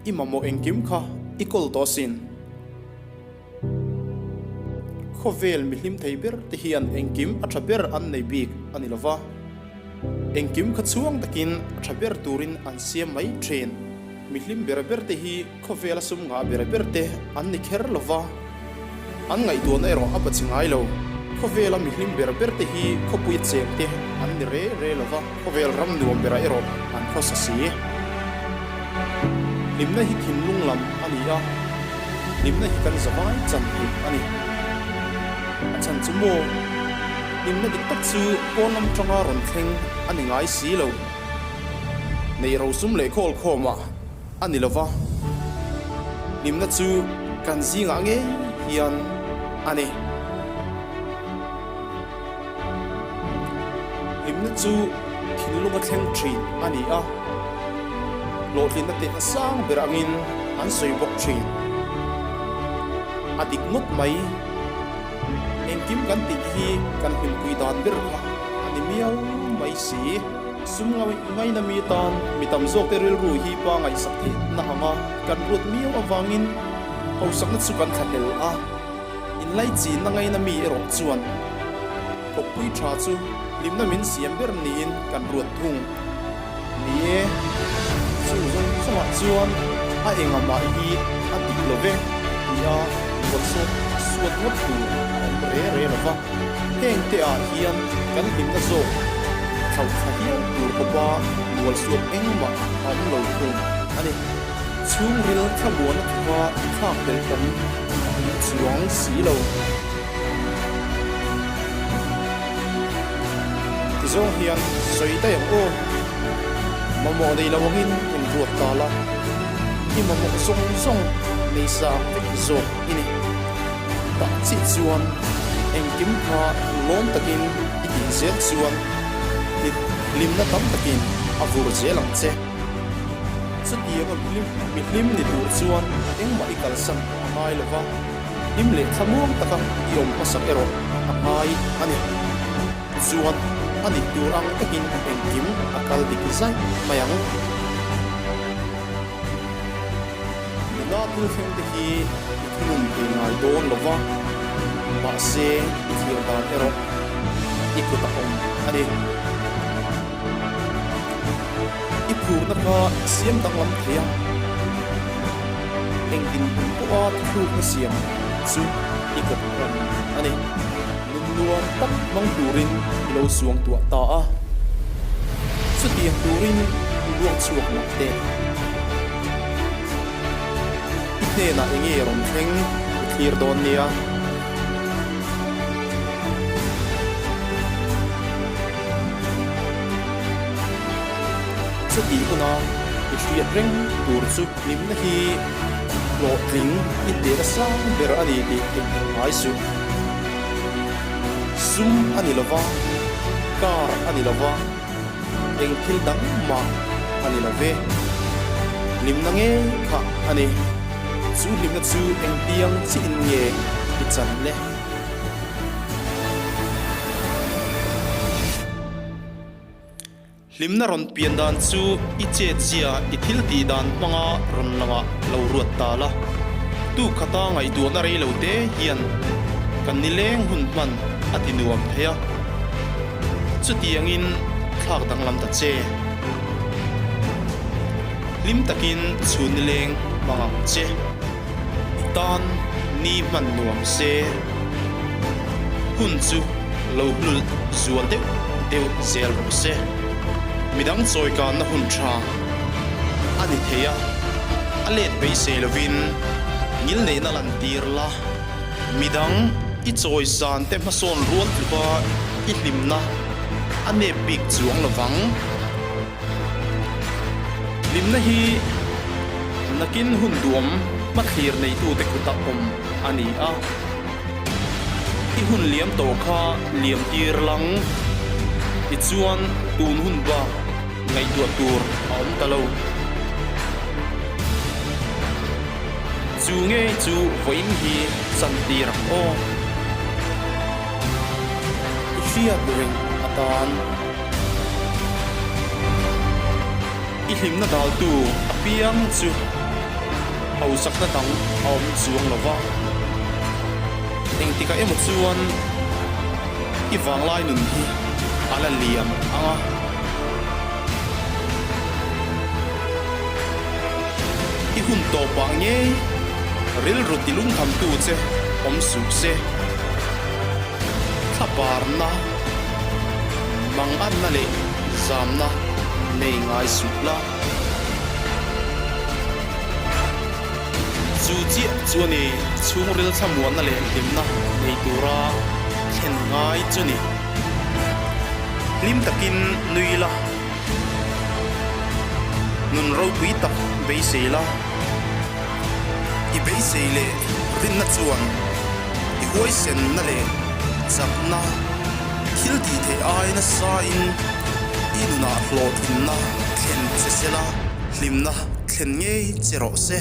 I mamawh engkim kha i kawl tawh asin. Khawvel mi hlim thei ber te hian engkim a tha ber an nei bik a ni lova, engkim kha chhuang takin a tha ber turin an siam mai thin. Mi hlim ber ber te hi khawvela sum ngah ber ber te an ni kher lova, an ngaihtuahna erawh a pachi ngai lo. Khawvela mi hlim ber ber te hi khawpuia cheng te an ni re re lova, khawvel ram nuam berah erawh an khawsa si. Hlimna hi thinlung lam a ni a, hlimna hi kan zavai chan theih a ni. A chhan chu maw? Hlimna dik tak chu pawn lam tanga rawn thleng a ni ngai si lo. Neih rosum leh khawl khawmah a ni lo va, hlimna chu kan zingah ngei hian a ni. Hlimna chu thinlunga thleng thin a ni a, hlawhtlinna tehna sang ber angin an sawi bawk thin. A dik ngawt mai, engkim kan tih hi kan hlimpui dan ber kha a ni miau mai si. Sum ngaina mi tan mi tam zawkte rilru hi pa ngaihsak theihna anga kan ruat miau avangin hausakna chu kan thlahlel a. Inlaichinna ngaina mi erawh chuan kawppui tha chu hlimna min siam ber niin kan ruat thung. Ni e, chung zawng zawngah chuan a enga mah hi a dik lo ve tia ruat sawt suat ngawt tur a awm re re lo va. Heng te ah hian kan hlimna zawk thlauh thla hial tur khawpa mual suat engmah a awm lo thung a ni. Chhungril thlamuana thuka thlak tel awm a awm chuang si lo. Tizawng hian sawi daih ang aw. Mamawh nei lo angin inruat ta la, i mamawh zawng zawng nei sang vek zawk i ni. Tah chiah chuan engkim kha lawm takin i tih zel chuan hlimna tam takin a vur zel ang che. Chutianga mi hlim ni tur chuan engmah i kalsan a ngai lo va, hlim leh thlamuang taka i awm hmasak erawh a ngai a ni. Chuan a nih tur ang takin engkim a kal dik zaih mai ang. Nula thil thleng te hi i thunun thei ngai dawn lo va, mahse i thlir dan erawh i kut a awm a ni. I phurna kha siam danglam thei a, engtin hun pawha thuthlukna siam chu i kawp awm a ni. Nun nuam tak hmang turin i lo suang tuah ta a, chutiang turin i luak chhuak mah teh. I hnenah enge rawn thleng i thlir dawn nia. Chutih huna i hriat reng tur chu hlimna hi hlawhtling i tehna sang ber a ni tih theihnghilh ngai suh. Sum a ni lova, car a ni lova, eng thil dang mah a ni lo ve. Hlimna ngei kha a ni. Chu hlimna chu engtiang chiin nge i chan le? Hlimna rawn pian dan chu i chetzia i thil tih dan hmanga rawn langah lo ruat ta la. Tu khata ngaihtuahna rei lo te hian kan nileng hun hman a ti nuam thei a. Chutiangin thlak danglam ta che. Hlim takin chhun nileng hmang ang che. I tan ni hman nuam se. Hun chu lo hlulh zual deuh deuh zel rawh se. Midang chawikanna hun tha a ni thei a, a let beisei lovin ngilneihna lantir la. Midang i chawisan te hmasawn rual tluka i hlimna a nep bik chuang lovang. Hlimna hi nakin hun duam hmathlir neitute kuta awm a ni a. I hun liam tawh kha liam tir lang. Tichuan tun hun bak ngaihtuah tur a awm ta lo. Chu ngei chu vawiin hi chantir ang aw. I hriat reng atan. I hlimna daltu apiang chu. Hausakna dang a awm chuang lo va. Engtikah emaw chuan i vanglai nun hi a la liam ang a. I hun tawpah ngei rilru tilungkhamtu che awm suh se. Thlaparna, manganna leh zamna nei ngai suh la. Chu chiah chu a ni, chhungril thlamuanna leh hlimna nei tura thlen ngai chu ni. Hlim takin nui la, nun ropui tak beisei la. I beisei leh rinna chuan i huaisenna leh chakna thil tih theih ai nasain i nunah hlawhtlinna thlen che sela, hlimna thlen ngei che rawh se.